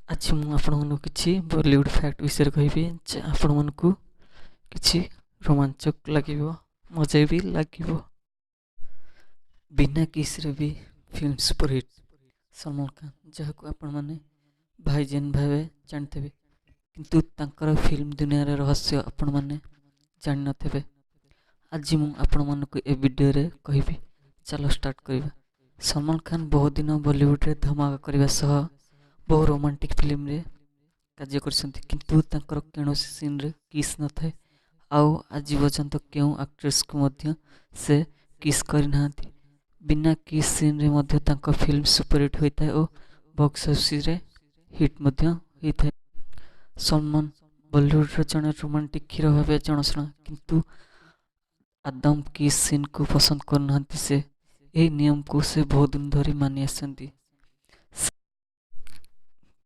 ଆଜି ମୁଁ ଆପଣମାନଙ୍କୁ କିଛି ବଲିଉଡ଼ ଫ୍ୟାକ୍ଟ ବିଷୟରେ କହିବି, ଯେ ଆପଣମାନଙ୍କୁ କିଛି ରୋମାଞ୍ଚକ ଲାଗିବ, ମଜା ବି ଲାଗିବ। ବିନା କିସ୍ରେ ବି ଫିଲ୍ମ ସୁପରହିଟ୍। ସଲମାନ ଖାନ, ଯାହାକୁ ଆପଣମାନେ ଭାଇଜାନ ଭାବେ ଜାଣିଥିବେ, କିନ୍ତୁ ତାଙ୍କର ଫିଲ୍ମ ଦୁନିଆର ରହସ୍ୟ ଆପଣମାନେ ଜାଣିନଥିବେ। ଆଜି ମୁଁ ଆପଣମାନଙ୍କୁ ଏ ଭିଡ଼ିଓରେ କହିବି। ଚାଲ ଷ୍ଟାର୍ଟ କରିବା। ସଲମାନ ଖାନ ବହୁତ ଦିନ ବଲିଉଡ଼ରେ ଧମାକା କରିବା ସହ ବହୁ ରୋମାଣ୍ଟିକ୍ ଫିଲ୍ମରେ କାର୍ଯ୍ୟ କରିଛନ୍ତି, କିନ୍ତୁ ତାଙ୍କର କୌଣସି ସିନ୍ରେ କିସ୍ ନଥାଏ ଆଉ ଆଜି ପର୍ଯ୍ୟନ୍ତ କେଉଁ ଆକ୍ଟ୍ରେସକୁ ମଧ୍ୟ ସେ କିସ୍ କରିନାହାନ୍ତି। ବିନା କିସ୍ ସିନ୍ରେ ମଧ୍ୟ ତାଙ୍କ ଫିଲ୍ମ ସୁପରହିଟ୍ ହୋଇଥାଏ ଓ ବକ୍ସ ଅଫିସରେ ହିଟ୍ ମଧ୍ୟ ହୋଇଥାଏ। ସଲମାନ ବଲିଉଡ଼ର ଜଣେ ରୋମାଣ୍ଟିକ୍ ହିରୋ ଭାବେ ଜଣାଶୁଣା, କିନ୍ତୁ ଆଦୌ କିସ୍ ସିନ୍କୁ ପସନ୍ଦ କରୁନାହାନ୍ତି ସେ। ଏହି ନିୟମକୁ ସେ ବହୁତ ଦିନ ଧରି ମାନି ଆସିଛନ୍ତି।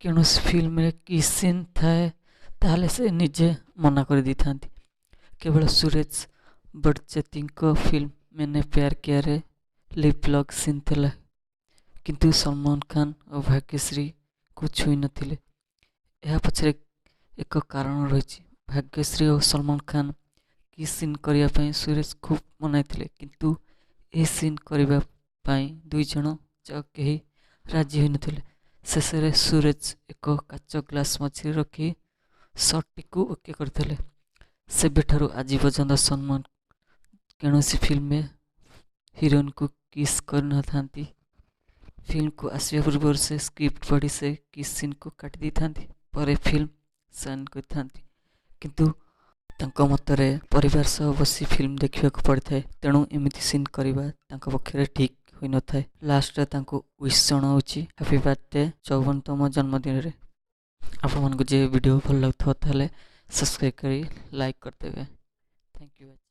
କୌଣସି ଫିଲ୍ମରେ କିସ୍ ସିନ୍ ଥାଏ, ତାହେଲେ ସେ ନିଜେ ମନା କରିଦେଇଥାନ୍ତି। କେବଳ ସୁରଜ ବଡ଼ଜାତିଙ୍କ ଫିଲ୍ମ ମେନେ ପ୍ୟାର କିଆରେ ଲିପ୍ ଲକ୍ ସିନ୍ ଥିଲା, କିନ୍ତୁ ସଲମାନ ଖାନ ଓ ଭାଗ୍ୟଶ୍ରୀକୁ ଛୁଇଁ ନଥିଲେ। ଏହା ପଛରେ ଏକ କାରଣ ରହିଛି। ଭାଗ୍ୟଶ୍ରୀ ଓ ସଲମାନ ଖାନ କିସ୍ ସିନ୍ କରିବା ପାଇଁ ସୁରଜ ଖୁବ୍ ମନାଇଥିଲେ, କିନ୍ତୁ ଏହି ସିନ୍ କରିବା ପାଇଁ ଦୁଇ ଜଣ ଯାକ କେହି ରାଜି ହୋଇନଥିଲେ। ଶେଷରେ ସୁରଜ ଏକ କାଚ ଗ୍ଲାସ ମଝିରେ ରଖି ସଟ୍ଟିକୁ ଓକେ କରିଥିଲେ। ସେବେଠାରୁ ଆଜି ପର୍ଯ୍ୟନ୍ତ ସଲମାନ କୌଣସି ଫିଲ୍ମରେ ହିରୋଇନକୁ କିସ୍ କରିନଥାନ୍ତି। ଫିଲ୍ମକୁ ଆସିବା ପୂର୍ବରୁ ସେ ସ୍କ୍ରିପ୍ଟ ପଢ଼ି ସେ କିସ୍ ସିନ୍କୁ କାଟି ଦେଇଥାନ୍ତି, ପରେ ଫିଲ୍ମ ସାଇନ୍ କରିଥାନ୍ତି। କିନ୍ତୁ ତାଙ୍କ ମତରେ ପରିବାର ସହ ବସି ଫିଲ୍ମ ଦେଖିବାକୁ ପଡ଼ିଥାଏ, ତେଣୁ ଏମିତି ସିନ୍ କରିବା ତାଙ୍କ ପକ୍ଷରେ ଠିକ୍ ହୋଇନଥାଏ। ଲାଷ୍ଟରେ ତାଙ୍କୁ ୱିଶ୍ ଜଣାଉଛି ହାପି ବାର୍ଥଡେ 54ତମ ଜନ୍ମଦିନରେ। ଆପଣମାନଙ୍କୁ ଯେ ଭିଡ଼ିଓ ଭଲ ଲାଗୁଥିବ, ତାହେଲେ ସବସ୍କ୍ରାଇବ୍ କରି ଲାଇକ୍ କରିଦେବେ। Thank you.